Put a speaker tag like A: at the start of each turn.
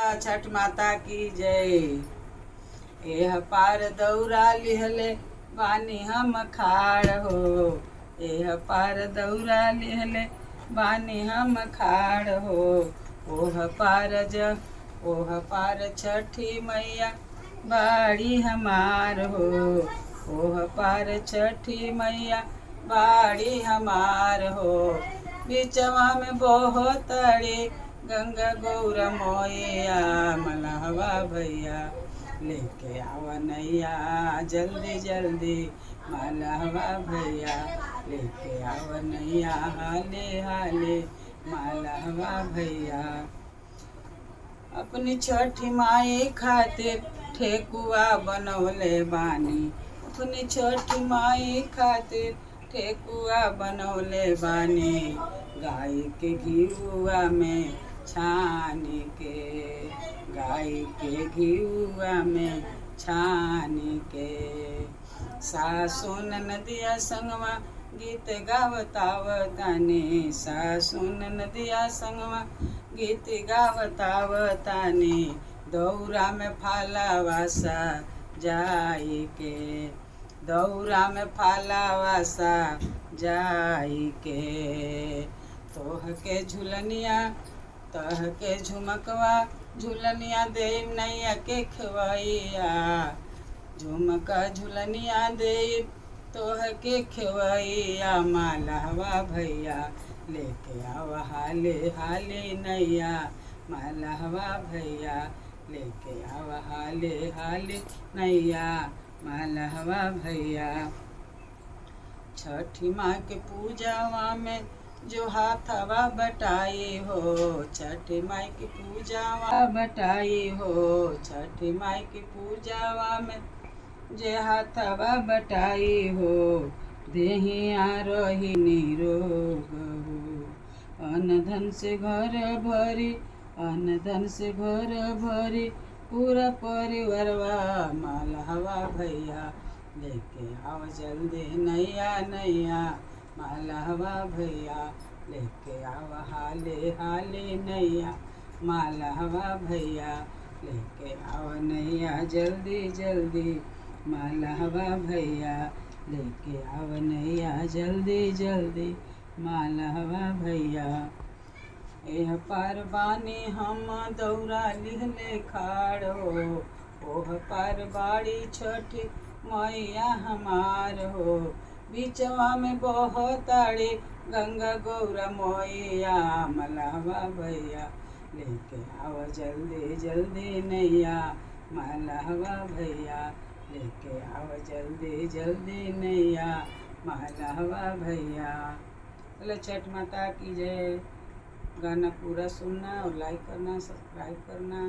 A: छठ माता की जय। एह पार दौरा लिहले बानी हम खाड़ हो। एह पार दौरा लिहले बानी हम खाड़ हो। ओह पार ज ओह पार छठी मैया बाड़ी हमार हो। ओह पार छठी मैया बाड़ी हमार हो। बिचवा में बहुत अड़ी गंगा गौर मोइया मलहवा भैया लेके आवा नैया जल्दी जल्दी मलहवा भैया लेके आवा नैया हाले हाले मलहवा भैया। अपनी छठी माई खातिर ठेकुआ बनौले बानी। अपनी छठी माई खातिर ठेकुआ बनौले बानी। गाय के घिउआ में छान के, गाय के घिउआ में छान के। सासु नदिया संगवा गीत गावतावतानी। सासु नदिया संगवा गीत गावतावतानी। दौरा में फालावासा जाई के, दौरा में फालावासा जाई के। तोह के झुलनिया तोह के झुमकवा झुलनिया देव नैया के खवैया। झुमका झुलनिया देव तोह के खवैया मालहवा भैया लेके आवा हाले हाले नैया। मालहवा भैया लेके आवा हाले हाले नैया मालहवा भैया। छठी माँ के पूजावा में जो हाथवा बटाई हो। छठी माई की पूजावा बटाई हो। छठी माई की पूजावा में जे हाथवा बटाई हो। देहिया रही निरोग हो। अन्न धन से घर भरी, अन्न धन से घर भरी पूरा परिवारवा मालहवा भैया लेके आओ जल्दी नैया नैया मालहवा भैया लेके आओ हाले हाले नैया मालहवा भैया लेके आओ नैया जल्दी जल्दी मालहवा भैया लेके आओ नैया जल्दी जल्दी मालहवा भैया। एह पार बानी हम दौरा लिहले खाड़ हो। ओह पार बाड़ी छठी मैया हमार हो। बिचवा में बहताड़ी गंगा गौर मैया मलहवा भैया लेके आओ जल्दी जल्दी नैया मलहवा भैया लेके आओ जल्दी जल्दी नैया मलहवा भैया। बोले छठ माता की जय। गाना पूरा सुनना और लाइक करना, सब्सक्राइब करना।